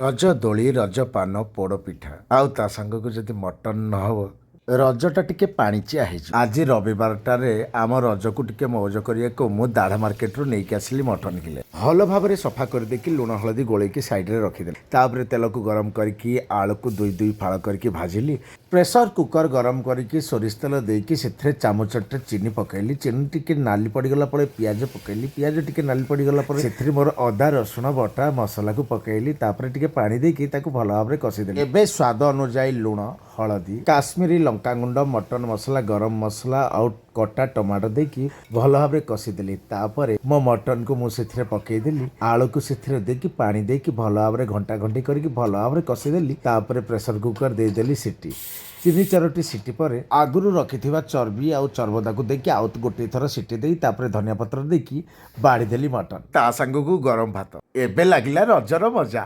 ରଜ ଦୋଳି, ରଜ ପାନ, ପୋଡ଼ ପିଠା ଆଉ ତା ସାଙ୍ଗକୁ ଯଦି ମଟନ ନ ହବ, ରଜଟା ଟିକେ ପାଣିଚିଆ ହେଇଯିବ। ଆଜି ରବିବାରଟାରେ ଆମ ରଜକୁ ଟିକେ ମଉଜ କରିବାକୁ ମୁଁ ଦାଢ଼ ମାର୍କେଟରୁ ନେଇକି ଆସିଲି ମଟନ କିଲେ। ଭଲ ଭାବରେ ସଫା କରିଦେଇକି, ଲୁଣ ହଳଦୀ ଗୋଳେଇକି ସାଇଡ଼ରେ ରଖିଦେଲି। ତାପରେ ତେଲକୁ ଗରମ କରିକି ଆଳୁକୁ ଦୁଇ ଦୁଇ ଫାଳ କରିକି ଭାଜିଲି। ପ୍ରେସର କୁକର ଗରମ କରିକି ସୋରିଷ ତେଲ ଦେଇକି ସେଥିରେ ଚାମଚଟେ ଚିନି ପକେଇଲି। ଚିନି ଟିକେ ନାଲି ପଡ଼ିଗଲା ପରେ ପିଆଜ ପକେଇଲି। ପିଆଜ ଟିକେ ନାଲି ପଡ଼ିଗଲା ପରେ ସେଥିରେ ମୋର ଅଦା ରସୁଣ ବଟା ମସଲାକୁ ପକେଇଲି। ତାପରେ ଟିକେ ପାଣି ଦେଇକି ତାକୁ ଭଲ ଭାବରେ କଷିଦେଲି। ଏବେ ସ୍ୱାଦ ଅନୁଯାୟୀ ଲୁଣ, ହଳଦୀ, କାଶ୍ମୀରୀ ଲଙ୍କାଗୁଣ୍ଡ, ମଟନ ମସଲା, ଗରମ ମସଲା ଆଉ କଟା ଟମାଟୋ ଦେଇକି ଭଲ ଭାବରେ କଷିଦେଲି। ତାପରେ ମୋ ମଟନକୁ ମୁଁ ସେଥିରେ ପକେଇଦେଲି। ଆଳୁକୁ ସେଥିରେ ଦେଇକି, ପାଣି ଦେଇକି, ଭଲ ଭାବରେ ଘଣ୍ଟା ଘଣ୍ଟି କରିକି ଭଲ ଭାବରେ କଷିଦେଲି। ତାପରେ ପ୍ରେସର କୁକର ଦେଇଦେଲି ସିଟି। ତିନି ଚାରୋଟି ସିଟି ପରେ ଆଗରୁ ରଖିଥିବା ଚର୍ବି ଆଉ ଚର୍ବଦାକୁ ଦେଇକି ଆଉ ଗୋଟିଏ ଥର ସିଟି ଦେଇ, ତାପରେ ଧନିଆ ପତ୍ର ଦେଇକି ବାଢ଼ିଦେଲି ମଟନ, ତା ସାଙ୍ଗକୁ ଗରମ ଭାତ। ଏବେ ଲାଗିଲା ରଜର ମଜା।